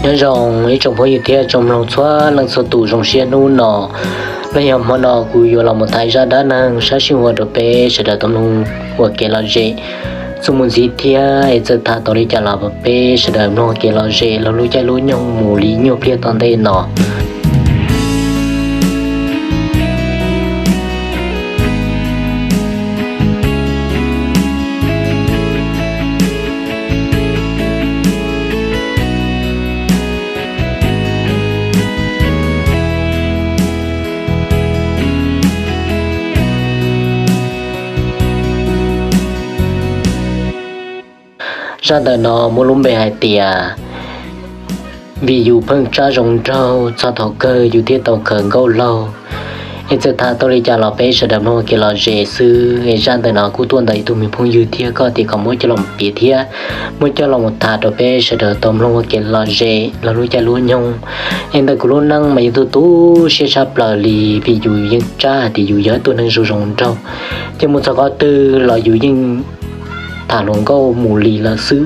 Nyob zoo ib tsoom phooj ywg thiab tsoom mloog txhua leej txhua tus, zoo siab hnub no los yog hmo no kuv yuav los mus tham zaj dab neeg sab sij huam rau peb sawv daws tau mloog ua kev lom zem txuas mus ntxiv thiab es txawm tham tau li cas los peb sawv daws mloog ua kev lom zem los lub caij lub nyoog mus li nyuag pliag tom ntej no. Zaj ntawm no muaj lub npe hais tias vim yus pheej tsab zoo nraug txog thaum kawg yus thiaj tau khawv nkauj laug. Es txawm tham tau li cas los peb sawv daws mloog ua kev lom zem xwb. Es zaj ntawm no kuj tuaj ntawm ib tug me phooj ywg thiab, koj tias kom muab coj los piav thiab muab coj los tham rau peb sawv daws tau mloog ua kev lom zem los lub caij lub nyoog. Es ntawm kuv lub neej mas yus tu tu siab tshaj plaws li, vim yus yeej tsab hais tias yus yog ib tug neeg zoo zoo nraug, ces mus txog qhov twg los yus yeej tham hluas nkauj mus li lawm xwb.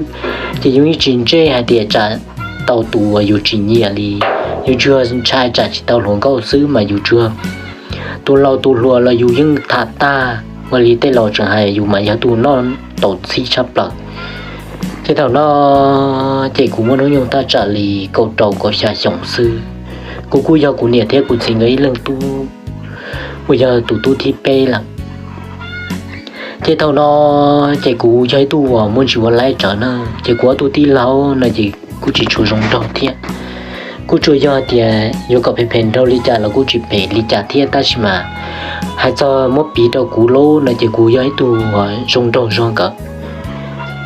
Ces yus yeej tsis ntse hais tias tsam tau tus uas yus tsis nyiam li, yus tsuas ntshai tsam tsis tau hluas nkauj xwb mas yus tsuas tus laus tus hluas los yus yeej tham tag. Ua li tej laus tseem hais yus mas yog tus noj tau txhib tshaj plaws. Ces thaum no ces kuv muaj hnub nyoog thaj tsam li kaum rau kaum xya xyoo xwb. Kuv kuj yog kuv niam thiab kuv txiv nkawd ib leeg tub uas yog tus tub thib peb lawm. Ces thaum no ces kuv yog ib tug uas muaj ntsis ua laib tsawv na, ces kuv ob tug tij laug no ces kuj tsis tshua zoo nraug thiab. Kuj tsuas yog tias yuav kom phem phem nraug li cas los kuj tsis phem li cas thiab, tab sis mas hais txog muab piv rau kuv lub no ces kuv yog ib tug uas zoo nraug zog nkawd.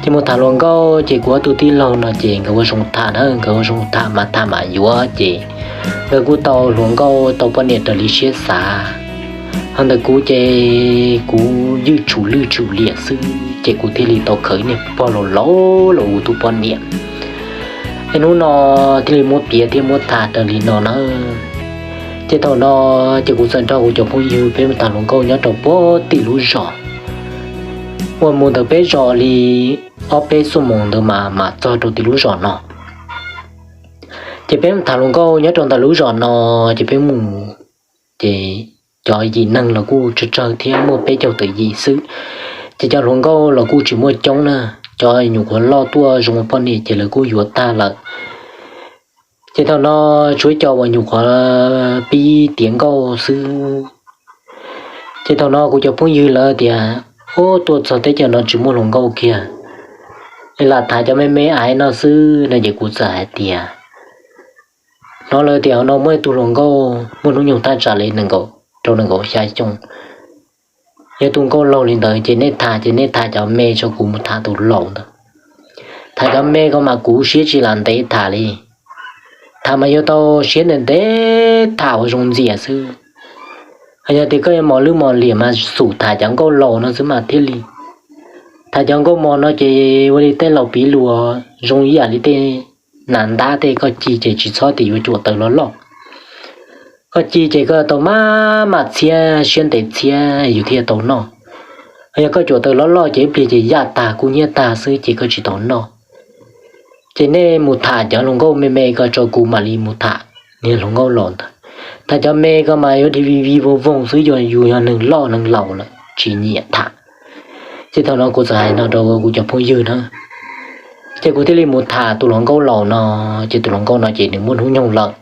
Ces mus tham hluas nkauj ces kuv ob tug tij laug no ces nkawd ua zoo tham na, nkawd ua zoo tham mas tham mas yuav ces nkawd kuj tau hluas nkauj tau poj niam raws li siab xav. Ho ntawm kuv ces kuv ywj tshum lwj tshum liam xwb ces kuv thiaj li tau khawv ib niag pog laus laus los ua tus poj niam. Es hnub no thiaj li muab piav thiab muab tham raws li no na. Ces thaum no ces kuv txawm nrog kuv cov phooj ywg peb mus tham hluas nkauj nyob rau puag tim lub zos. Uas mus ntawm peb zos li ob peb xuab moos ntawd mas mam txog rau tim lub zos no. Ces peb mus tham hluas nkauj nyob rau ntawm lub zos no, ces peb mus, ces cov yim neeg los kuj tsawg tsawg thiab, muaj peb caug tawm yim xwb. Ces cov hluas nkauj los kuj tsis muaj coob na, cov nyuam qhuav loj tuaj zoo poj niam ces lawv kuj yuav tag lawm. Ces thaum no tshuav cov uas nyuam qhuav pib tiav nkauj xwb. Ces thaum no kuv cov phooj ywg lawv tias, ub, tuaj txog teb chaws no tsis muaj hluas nkauj kiag, es lam tham cov me me ais no xwb no ces kuv txawm hais tias, hnov lawv tias no muaj ib tug hluas nkauj muaj hnub nyoog thaj tsam li nees nkaum rau nees nkaum xya xyoo. Yog tus nkauj laug li ntawd ces nej tham ces nej tham cov me tso, kuv mus tham tus laus ntawd. Tham cov me ko mas kuv siab tsis lam ntev tham li. Tham mas yuav tau siab ntev ntev tham ua zoo ntxias xwb. Yog tias koj yuav mos lwj mos liam mas xum tham cov nkauj laus no xwb mas thiaj li. Tham cov nkauj mos no ces ua li tej laus piv lus, zoo ib yam li tej nas ntab tej, koj ci ces tsis txhob tias yuav cuam taws loj loj. Koj ci ces koj tau maj mam txhiab siab ntev txhiab yus thiaj tau noj. Yog koj cuam taws loj loj ces ib pliag ces yaj tag kub hnyiab tag xwb ces koj tsis tau noj. Ces nej mus tham cov hluas nkauj me me ko tso, kuv mam li mus tham niag hluas nkauj laus ntawd. Tham cov me ko mas yuav dhia vij vij voog voog xwb, yog yus yog neeg loj neeg laus lawm tsis nyiam tham. Ces thaum no kuv txawm hais no rau kuv cov phooj ywg na, ces kuv thiaj li mus tham tus hluas nkauj laus no. Ces tus hluas nkauj no ces nws muaj hnub nyoog lawm,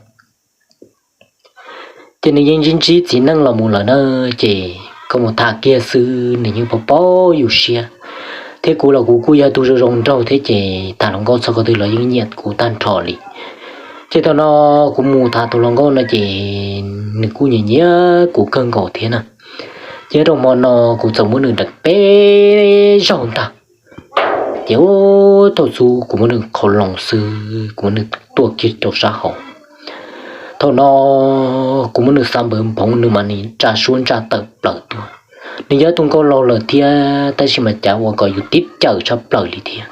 ces nws yeej ntsib ntsib txiv neej los mus lawm na. Ces koj mus tham kiag xwb nws yeej paub paub yus siab, thiab kuv los kuv kuj yog tus zoo zoo nraug thiab ces tham hluas nkauj txog qhov twg los yeej nyiam kuv tag nrho li. Ces thaum no kuv mus tham tus hluas nkauj no ces nws kuj nyiam nyiam kuv kawg nkaus thiab na. Ces rau hmo no kuv txawm muab nws deev peb zaug ntag. Ces ub, thaum xub kuv muab nws qhau loo xwb, kuv muab nws tuaj kiag rau sab hauv. Thaum no kuv muab nws xa npawv nphoov, nws mas nws ntsa suab ntsa tawm plaws tuaj. Nws yog ib tug nkauj laug lawm thiab, tab sis mas cas ua kom yus tib cawm tshaj plaws li thiab.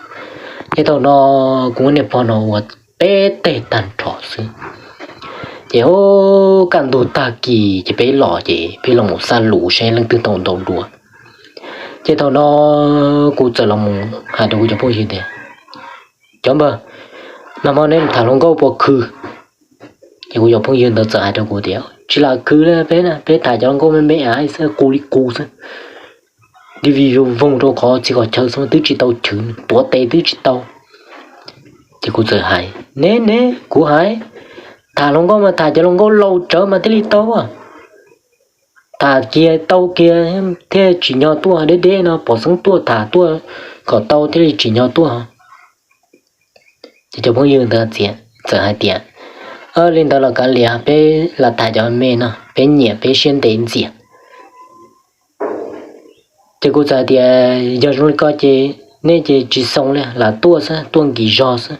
Ces thaum no kuv muab niag pog no ua peb teg tag nrho xwb. Ces ub, kaj ntug tag kis ces peb los ces peb los mus xa lus seb leej twg tau ntau dua. Ces thaum no kuv txawm los mus hais rau kuv cov phooj ywg tias, cov npawg, Nag hmo neb tham hluas nkauj puas khwv? Ces kuv cov phooj ywg ntawd txawm hais rau kuv tias, tsis lam khwv li peb, peb tham cov hluas nkauj me me xwb, qus li qus xwb. Tib vij voog rau qhov txhia qhov chaw xwb twb tsis tau chwv, tuav tes twb tsis tau. Ces kuv txawm hais, neb neb, kuv hais, tham hluas nkauj mas tham cov hluas nkauj laus tsawv mas thiaj li tau. Tham kiag tau kiag thiaj tsim nyog tuaj, deb deb no pom xeeb tuaj tham tuaj kom tau thiaj li tsim nyog tuaj. Ces cov phooj ywg ntawd txawm hais tias, li ntawd los kav liam, peb lam tham cov me no, peb nyiam peb siab ntev ntxias. Ces kuv txawm hais tias, yog zoo li ko ces nej ces tsis xoo li, lam tuaj xwb, tuaj nkim zog xwb.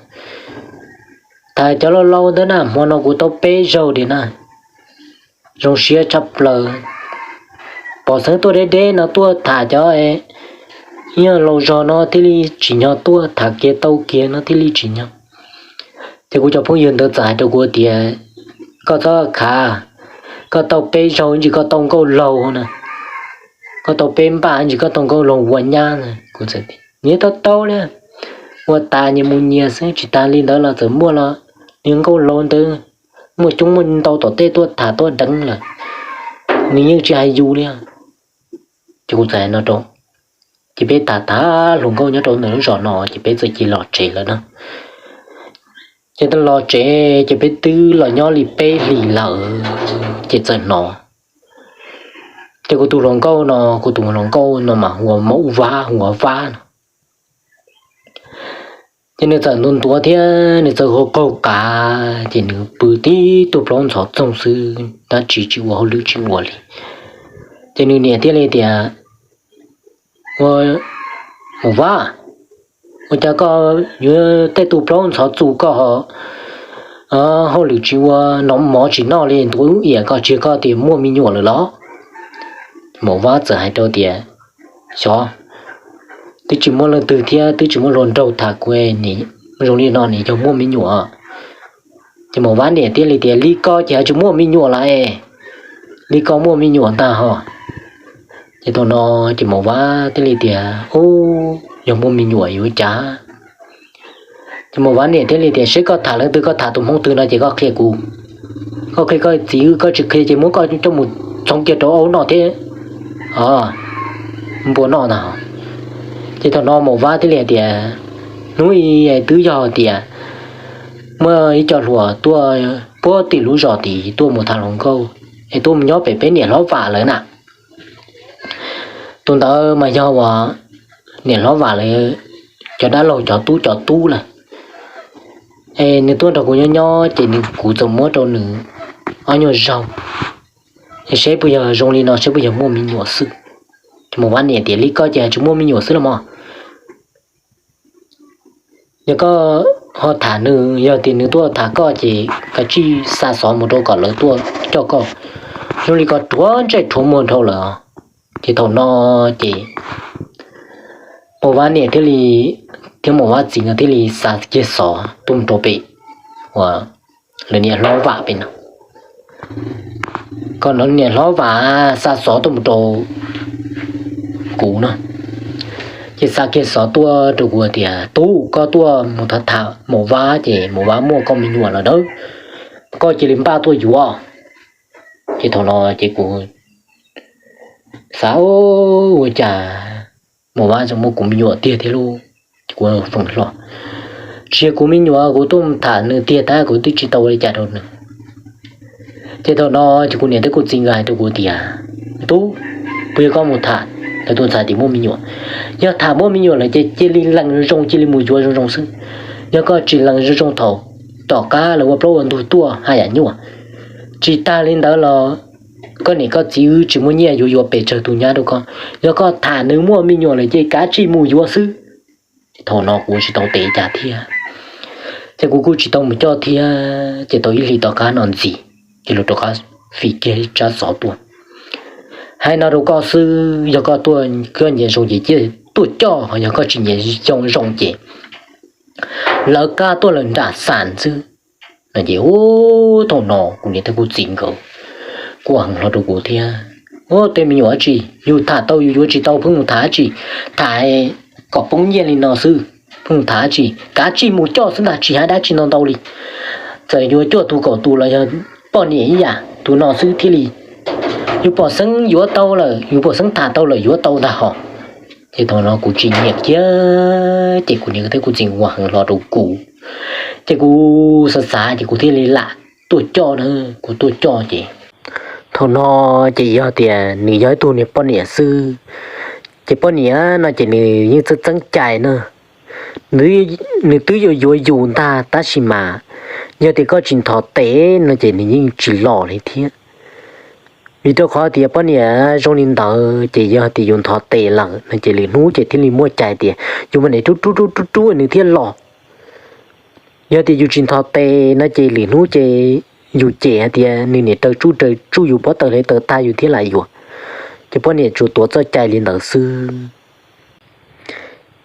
Tham cov laus laus ntawd na, hmo no kuv tau peb zaug li na, zoo siab tshaj plaws. Pom xeeb tuaj deb deb no tuaj tham cov yog laus zog no thiaj li tsim nyog tuaj, tham kiag tau kiag no thiaj li tsim nyog. Ces kuv cov phooj ywg ntawd txawm hais rau kuv tias, koj txhob khav, koj tau peb zaug ntsis koj tau nkauj laug na, koj tau peb npaj ntsis koj tau nkauj laug ua nyab na. Kuv txawm tias, nyias tau tau li, ua tas nyias mus nyias xwb, tsis tas li ntawd los txawm muaj los, nws nkauj laug ntawd muaj coob muaj ntau tom tej tuaj tham tuaj deev lawm, nws yeej tsis hais yus li. Ces kuv txawm hais no rau, ces peb tham tham hluas nkauj nyob rau ntawm lub zos no ces peb txawm cia li los tsev lawm na. Ces tau los tsev ces peb twb los nyob li peb hlis lawm ces txawm hnov, ces kuv tus hluas nkauj no, kuv tus hluas nkauj no mas hu ua Maum Vab, hu ua Vab no. Ces nws txawm ntuav ntuav thiab nws txawm hu qaug qav ces nws pw tib tug plaub ntxhov txoog xwb, dab tsi tsis ua, hauj lwm tsis ua li. Ces nws niam thiaj li tias, ua, Maum Vab, ua cas koj yuav tej tug plaub ntxhov txug koj ho hauj lwm tsis ua, noj mov tsis noj li, ntuav ub iam koj, tsis yog koj tias muaj me nyuam lawm los? Maum Vab txawm hais rau tias, xyov, twb tsis muaj leej twg thiab twb tsis muaj hluas nraug tham kuv, zoo li no nws yog muaj me nyuam. Ces Maum Vab niam thiaj li tias, li koj ces haj tsis muaj me nyuam lawm es, li koj muaj me nyuam ntag ho. Ces thaum no ces Maum Vab thiaj li tias, ub, yog muaj me nyuam yuav cas? Ces Maum Vab niam thiaj li tias, seb koj tham leej twg, koj tham tus hmoob twg no ces koj qhia kuv. Koj qhia koj txiv wb, koj tsis qhia ces muab koj coj mus txhoov kiag rau aub noj thiab npua noj ntag. Ces thaum no Maum Vab thiaj li hais tias, hnub i twb yog tias muaj ib co hluas tuaj puag tim lub zos tid tuaj mus tham hluas nkauj, es tuaj mus nyob pem peb niam hlob Vam lawv na. Tus ntawd mas yog uas niam hlob Vam lawv cov dab laug cov tub cov tub lawm. Es nws tuaj nrog kuv nyob nyob ces nws, kuv txawm muab rau nws ob nyuag zaug, es seb puas yog zoo li no, seb puas yog muaj me nyuam xwb. Ces Maum Vab niam tias, li koj ces haj tsis muaj me nyuam xwb los mas. Yog koj ho tham nws, yog tias nws tuaj tham koj ces kav tsij xa xov mus rau kom lawv tuaj coj koj. Zoo li koj rhuav ntsej rhuav muag dhau lawm. Ces thaum no ces Maum Vab niam thiaj li, thiab Maum Vab txiv nkawd thiaj li xa kiag xov tuaj mus rau pem uas lawv niam hlob Vam pem no, kom lawv niam hlob Vam xa xov tuaj mus rau kuv no. Ces xa kiag xov tuaj rau kuv tias, tub, koj tuaj mus tham tham Maum Vab ces Maum Vab muaj koj me nyuam lawm nawb, koj cia li npaj tuaj yuav. Ces thaum no ces kuv xav, ua cas Maum Vab tseem muaj kuv me nyuam tiag thiab lauj. Ces kuv, tsis yog kuv me nyuam, kuv tuaj mus tham nws tiag tab kuv twb tsis tau ua li cas rau nws. Ces thaum no ces kuv niam thiab kuv txiv nkawd hais rau kuv tias, tub, puas yog koj mus tham lawv tus ntxhais tias muaj me nyuam? Yog tham muaj me nyuam lawm ces cia li lees zoo zoo, cia li mus yuav zoo zoo xwb. Yog koj tsis lees zoo zoo thaum tom qab lawv ua plaub ua ntug tuaj haj yam nyuaj. Tsis tas li ntawd los koj niam koj txiv wb tsis muaj nyiaj yuav yuav pes tsawg tus nyab rau koj. Yog koj tham nws muaj me nyuam lawm ces kav tsij mus yuav xwb. Thaum no kuv tsis tau teb cas thiab, ces kuv kuj tsis tau mus coj thiab. Ces tau ib hlis tom qab no ntxiv, ces lawv rov qab fim kiag tsab xov tuaj, hais no rau koj xwb, yog koj tuaj koj nyiam zoo ces cia tuaj coj, ho yog koj tsis nyiam zoo zoo ces lawv kab tuaj lawm nram xas xwb. No ces ub, thaum no kuv niam thiab kuv txiv nkawd kuj hais hlo rau kuv thiab, ub, tej me nyuam dab tsi yus tham tau yus yuav tsis tau pheej mus tham dab tsi, tham kom poob nyiaj li no xwb. tham dab tsi, kav tsij mus coj xwb ntag, tsis hais dab tsi no ntau li. Txawm yuav cuaj tus kaum tus los yog poj niam ib yam, tus no xwb thiaj li yus pom xeeb yuav tau lawm, yus pom xeeb tham tau lawm yuav tau ntag hos. Ces thaum no kuv tsis nyiam kiag, ces kuv niam thiab kuv txiv ua heev hlo rau kuv. Ces kuv xav xav ces kuv thiaj li lam tuaj coj na, kuv tuaj coj ces thaum no ces yog tias nws yog ib tug niag poj niam xwb, ces poj niam no ces nws yeej txeeb txeeb cai na. Nws twb yuav yuav yus ntag tab sis mas yog tias koj tsis nthov tes no ces nws yeej tsis los li thiab. Vim rau qhov tias poj niam zoo li ntawd ces yog tias yus nthov tes lawm no ces lwm hnub ces thiaj li muaj cai tias yus mam li rub rub rub rub rub nws thiaj los. Yog tias yus tsis nthov tes no ces lwm hnub ces yus cem hais tias nws niam raws tsuj raws tsuj yus pob taws hle taws tag yus thiaj lam yuav. Ces poj niam tsuas tuav txoj cai li ntawd xwb.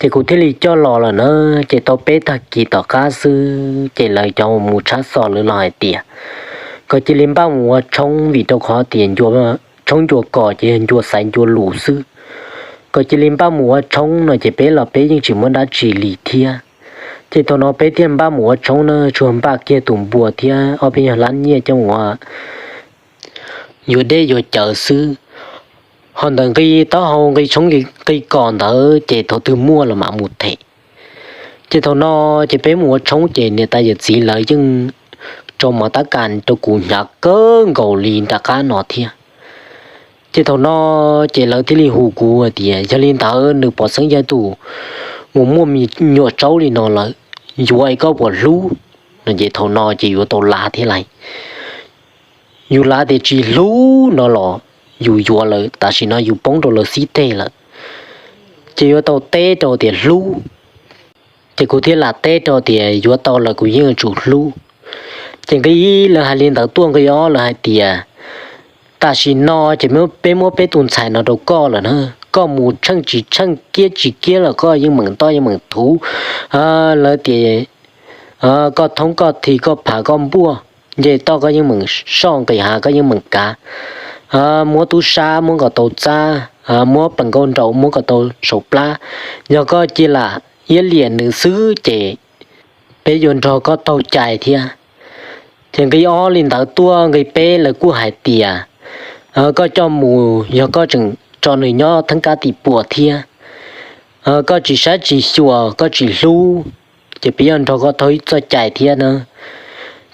Ces kuv thiaj li coj los lawm na, ces tau peb tag kis tom qab xwb ces lawv cov mus tshab xov lawv los hais tias kom cia li npaj mus ua tshoob vim rau qhov tias tshoob ncua kos ces yog ncua xaiv ncua lus xwb. Kom cia li npaj mus ua tshoob no ces peb los peb yeej tsis muaj dab tsi li thiab. Ces thaum no peb thiaj npaj mus ua tshoob na, tsuas npaj kiag tus npua thiab ob peb nyuag lab nyiaj coj mus yuav dej yuav cawv xwb. Ho ntawm nqi taub hau nqi tshoob nqi kos ntawd ces thaum twg muaj los mam mus them. Ces thaum no ces peb mus ua tshoob ces niam tais yawm txiv lawv yeej tso mov tab kas rau kuv hnyav kawg nkaus li nram qab no thiab. Ces thaum no ces lawv thiaj li hu kuv hais tias yog li ntawd nws pom xeeb yog tus mus muaj me nyuam tsaub li no lawm, yuav es koj puas hlub no. Ces thaum no ces yuav tau lav thiab lauj. Yus lav tias tsis hlub no los yus yuav lawm, tam sim no yus poob rau lawv xib teg lawm, ces yuav tau teb rau tias hlub. Ces kuv thiaj lam teb rau tias yuav tau lawm kuv yeej yuav tsum hlub. Ces nqi ib lawv hais li ntawd tuaj, nqi ob lawv hais tias tam sim no ces peb muab peb tus ntxhais no rau koj lawm na, koj mus tsheej tsis tsheej kiab tsis kiab los koj yeej meem toj yeej meem thuv. Lawv tias koj thoob koj thi koj phav koj npuaj, nce toj koj yeej meem soj, nqis hav koj yeej meem kav, muab tub sab muab kom tau txab, muab plees nkauj nraug muab kom tau saum plab. Yog koj cia lam iab liam nws xwb ces peb yuav nrog koj taug cai thiab. Ces nqi ob li ntawd tuaj, nqi peb lawv kuj hais tias koj coj mus yog koj tseem tso nws nyob theeb kab tim puas thiab, koj tsis saib tsis xyuas koj tsis hlub, ces peb yuav nrog koj taug ib txoj cai thiab na.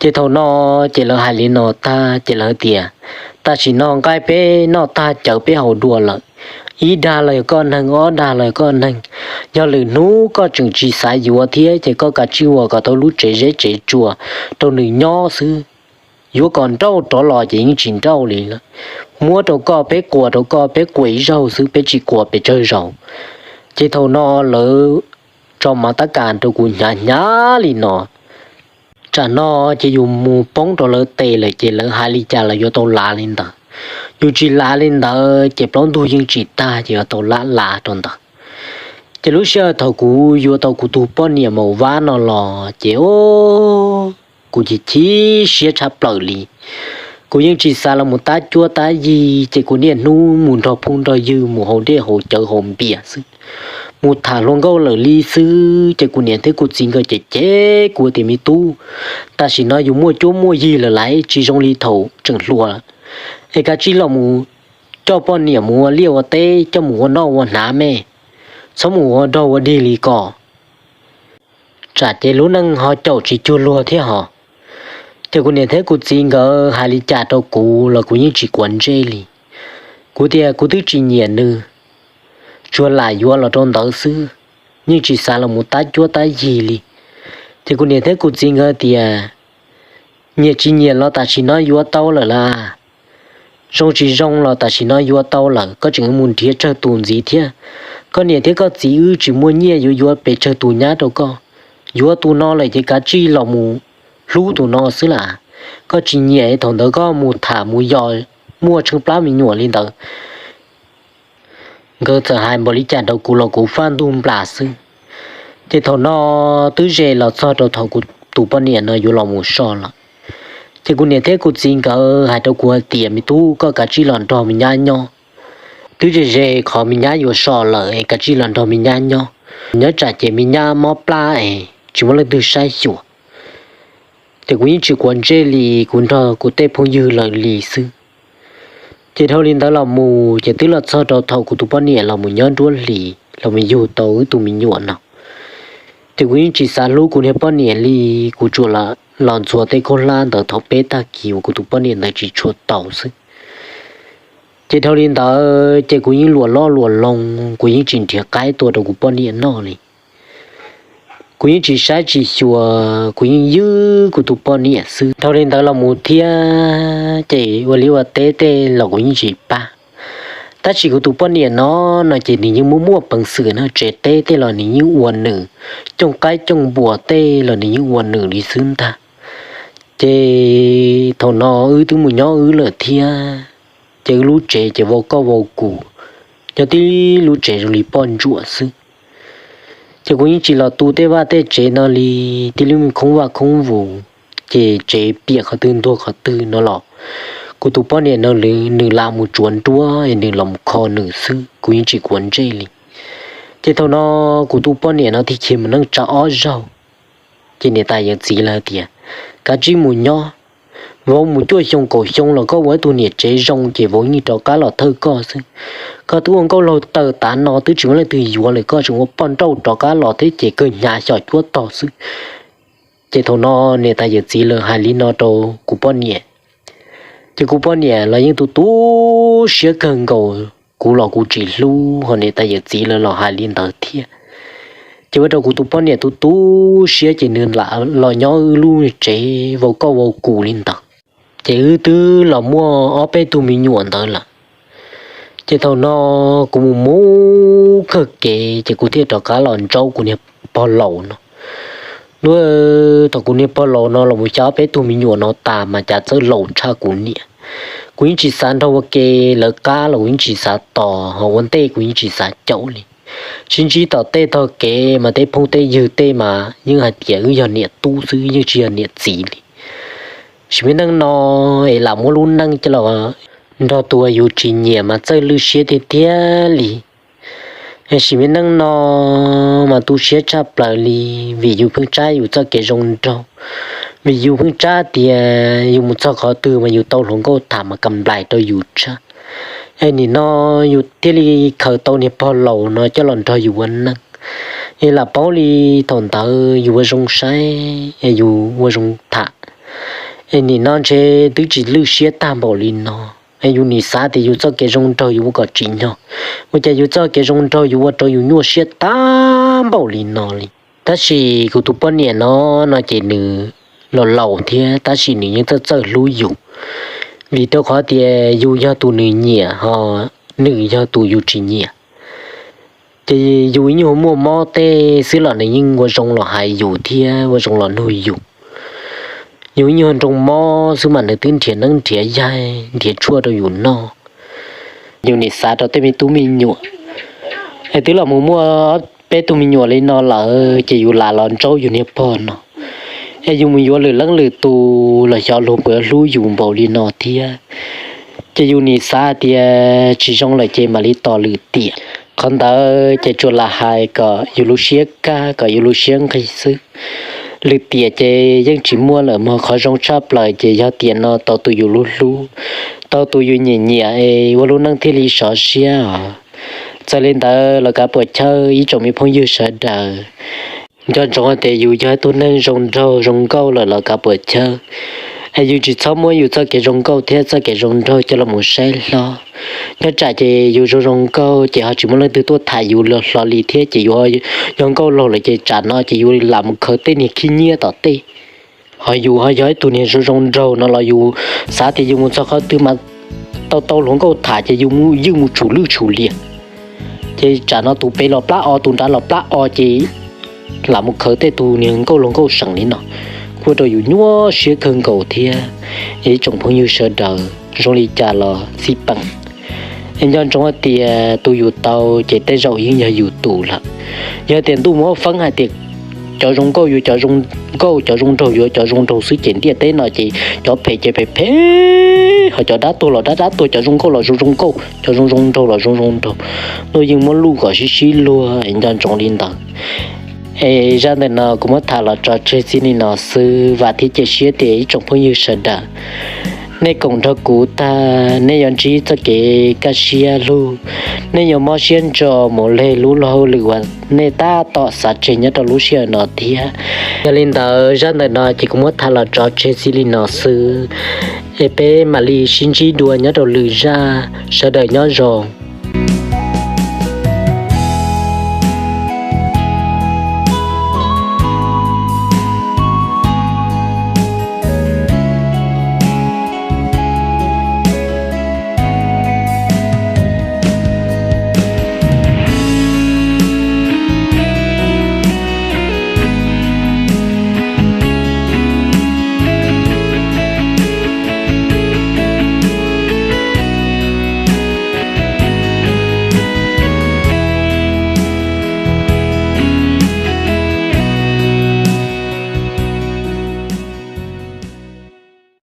Ces thaum no ces lawv hais li no tag ces lawv tias tam sim no nqaij peb noj tag cawv peb haus dua lawm, ib dag los yog koj neeg, ob dag los yog koj neeg. Yog lwm hnub koj tseem tsis xav yuav thiab ces koj kav tsij ua kom tau lub tsev zeb tsev tsua rau nws nyob xwb. Yuav kom nrauj rov los ces yeej tsis nrauj li lawm. Muab rau koj, peb quas rau koj, peb quas ib zaug xwb, peb tsis quas pes tsawg zaus. Ces thaum no lawv tso mov tab kas rau kuv hnyav hnyav li no. Tsam no ces yus mus poob rau lawv tes lawm ces lawv hais li cas los yuav tau lav li ntawd. Yus tsis lav li ntawd ces plaub ntug yeej tsis tag ces yuav tau lav lav rau ntawd. Ces lub sij hawm thaum kuv yuav tau kuv tus poj niam Maum Vab no los ces kuv chim chim siab tshaj plaws li. Kuv yeej tsis xav los mus tab cuab tab yig, ces kuv niaj hnub mus nrog phooj nrog ywg mus haus dej haus cawv haus npias xwb, mus tham hluas nkauj lawm li xwb. Ces kuv niam thiab kuv txiv nkawd cem cem kuv tias me tub, tam sim no yus muaj cuab muaj yig lawm lauj, tsis zoo li thaum tseem hluas, es kav tsij los mus coj poj niam mus ua liaj ua teb, coj mus ua noj ua hnav me, txhob mus ua dog ua dig li ko, tsam ces lub neej ho caum tsis cuag luag thiab hos. Ces kuv niam thiab kuv txiv nkawd hais li cas rau kuv los kuv yeej tsis quav ntsej li. Kuv tias kuv twb tsis nyiam nws, tsuas lam yuav los rau ntawd xwb, yeej tsis xav los mus tab cuab tab yig li. Ces kuv niam thiab kuv txiv nkawd tias nyiam tsis nyiam los tam sim no yuav tau lawm las, zoo tsis zoo los tam sim no yuav tau lawm, koj tseem mus nrhiav tsawg tus ntxiv thiab. Koj niam thiab koj txiv wb tsis muaj nyiaj yuav yuav pes tsawg tus nyab rau koj. Yuav tus no lawm ces kav tsij los mus hlub tus no xwb las. Koj tsis nyiam thaum ntawd koj mus tham mus yos muaj tsheej plab me nyuam li ntawd. Nkawd txawm hais npaum li cas rau kuv los kuv faj ntug nplas xwb. Ces thaum no twb ze los txog rau thaum kuv tus poj niam no yuav los mus so lawm. Ces kuv niam thiab kuv txiv nkawd hais rau kuv hais tias me tub, koj kav tsij los nrog me nyab nyob. Twb ze ze qhov me nyab yuav so lawm es kav tsij los nrog me nyab nyob. Nyob tsam ces me nyab mob plab es tsis muaj leej twg saib xyuas. Ces kuv yeej tsis quav ntsej li, kuv nrog kuv tej phooj ywg lawm li xwb. Ces dhau li ntawd los mus ces twb los txog rau thaum kuv tus poj niam los mus nyob nruab hlis los mus yug tau wb tug me nyuam no. Ces kuv yeej tsis xav hlub kuv niag poj niam li, kuv tsuas los ntxuag tej khaub hlab ntawd thaum peb tag kis uas kuv tus poj niam ntawd tsis tshua tau xwb. Ces dhau li ntawd ces kuv yeej luam loj luam loo, kuv yeej tsis nrhiav qaib tua rau kuv poj niam noj li. Kuv yeej tsis saib tsis xyuas, kuv yeej ywj kuv tus poj niam xwb. Dhau li ntawd los mus thiab ces ua liaj ua teb tej los kuv yeej tsis pab. Tab sis kuv tus poj niam no, no ces nws yeej muaj muaj peev xwm no, tsev teb tej los nws yeej ua nws, cooj qaib cooj npua tej los nws yeej ua nws li xwb ntag. Ces thaum no wb twb mus nyob wb lawm thiab, ces wb lub tsev ces vau kauj vau kus, nyob tib lub tsev zoo li poj ntsuam xwb. Ces kuv yeej tsis los tu tej vaj tej tsev no li, tib lub me khoob vaj khoob vus, ces tsev piam qhov twg ntuag qhov twg no los kuv tus poj niam no nws lam mus tsuav nruab es nws los mus kho nws xwb, kuv yeej tsis quav ntsej li. Ces thaum no kuv tus poj niam no thiaj khiav mus neej tsa ob zaug. Ces niam tais yawm txiv lawv tias, kav tsij mus nyob, vauv mus cuaj xyoo kaum xyoo los koj ua ib tug niam tsev zoo ces vauv yeej rov qab los thawj koj xwb. Koj twb ua nkauj laug tawm tav no twb tsis muaj leej twg yuav lawm, koj tseem ua poj nrauj rov qab los thiab ces kawg hnyav xyom cuab tog xwb. Ces thaum no niam tais yawm txiv lawv hais li no rau kuv poj niam, ces kuv poj niam los yeej tu tu siab kawg nkaus, kuv los kuv tsis hlub, ho niam tais yawm txiv lawv los hais li ntawd thiab. Ces ua rau kuv tus poj niam tu tu siab ces nws lam los nyob wb lub tsev vau kauj vau kus li ntawd. Ces wb twb los muaj ob peb tug me nyuam ntawd lawm. Ces thaum no kuv mus mus kawg kev ces kuv thiaj rov qab los ntsaub kuv niag pog laus no. Lub, thaum kuv niag pog laus no los mus xya ob peb tug me nyuam no tas mas cas txawj laus tshaj kuv niam. Kuv yeej tsis xav nrog ua ke lawv qab los kuv yeej tsis xav tos, ho ua ntej kuv yeej tsis xav caum li. Sib ntsib tom tej tog kev mas tej phooj tej ywg tej mas yeej hais tias wb yog niam tub xwb, yeej tsis yog niam txiv li. Sim me neej no es lam muab lub neej coj los nrog tus uas yus tsis nyiam mas txawj lwj siab tiag tiag li. Sim me neej no mas tu siab tshaj plaws li, vim yus pheej tsab yus txoj kev zoo nraug, vim yus pheej tsab tias yus mus txog qhov twg mas yus tau hluas nkauj tham mas kam nplais rau yus tshaj. Es nim no yus thiaj li khaws tau niag pog laus no coj los nrog yus ua neej. Es lam paub li thaum ntawd yus ua zoo saib es yus ua zoo tham, es nim no ntshe twb tsis lwj siab tag npaum li no. Es yus nim xav tias yus txoj kev zoo nraug yus ua kom tsim nyog, ua cas yus txoj kev zoo nraug yus ua rau yus nyuaj siab tag npaum li no li. Tab sis kuv tus poj niam no, no ces nws los laus thiab tab sis nws yeej txawj txawj hlub yus, vim rau qhov tias yus yog tus nws nyiam ho nws yog tus yus tsis nyiam. Ces yus ib nyuag muaj mob tej xwb los nws yeej ua zoo los hais yus thiab ua zoo los nug yus. Yus ib nyuag nroo mob xwb mas nws twb nrhiav neeb nrhiav yaig nrhiav tshuaj rau yus noj. Yus nim xav rau tej me tub me nyuam, es twb los mus muaj peb tug me nyuam li no lawm ces yus lam los ntsaub yus niag pog no, es yus mus yuav lwm leej lwm tus los xyov luag puas yuav hlub yus npaum li no thiab. Ces yus nim xav tias tsis zoo lawm ces mam li tos lwm tiam. Qhov ntawd ces tsuas lam hais kom yus lub siab kaj kom yus lub siab nqig xwb. Lwm tiam ces yeej tsis muaj lawm mog, qhov zoo tshaj plaws ces yog tiam no tau tus yus hlub hlub, tau tus yus nyiam nyiam es ua lub neej thiaj li sov siab os. Txawm li ntawd los kav puas chawj ib tsoom me phooj ywg sawv daws. Nco ntsoov tias yus yog ib tug neeg zoo nraug zoo nkauj lawm los kav puas chawj, es yus tsis txhob muab yus txoj kev zoo nkauj thiab txoj kev zoo nraug coj los mus saib hlob. Nyob tsam ces yus zoo zoo nkauj ces ho tsis muaj leej twg tuaj tham yus los hlo li thiab ces yus yog nkauj laug lawm ces tsam no ces yus lam mus khaws tej niag khib nyiab tom tej. Ho yus ho yog ib tug niag zoo zoo nraug no los yus xav tias yus mus txog qhov twg mas tau tau hluas nkauj tham ces yus mus ywj mus tshum lwj tshum liam. Ces tsam no tus pem los plab o tus nrad los plab o ces lam mus khaws tej tus niag nkauj laug nkauj seem li no, kuj ua rau yus nyuaj siab kawg nkaus thiab. Es ib tsoom phooj ywg sawv daws zoo li cas los xij peem, es nco ntsoov hais tias tus yus tau ces tej zaum yeej yog yus tus lawm. Yog tias ntuj muab feeb hais tias cov zoo nkauj yuav cov zoo nkauj, cov zoo nraug yuav cov zoo nraug xwb ces ntiaj teb no ces cov phem ces phem phem, ho cov dab tuag los dab dab tuag, cov zoo nkauj los zoo zoo nkauj, cov zoo zoo nraug los zoo zoo nraug. Luag yeej muab luj kom sib sib luag nco ntsoov li ntawd. Es zaj ntawm no kuv muab tham los tso tseg txij li no xwb, vam thiab cia siab tias ib tsoom phooj ywg sawv daws nej koom nrog kuv tag nej yuav ntsib txoj kev kaj siab lug, nej yuav mob siab ntso mus leg lub luag hauj lwm uas nej tab tom xav tseg nyob rau lub sij hawm no thiab. Yog li ntawd zaj ntawm no ces kuv muab tham los tso tseg txij li no xwb, es peb mam li sib ntsib dua nyob rau lwm zaj, sawv daws nyob zoo.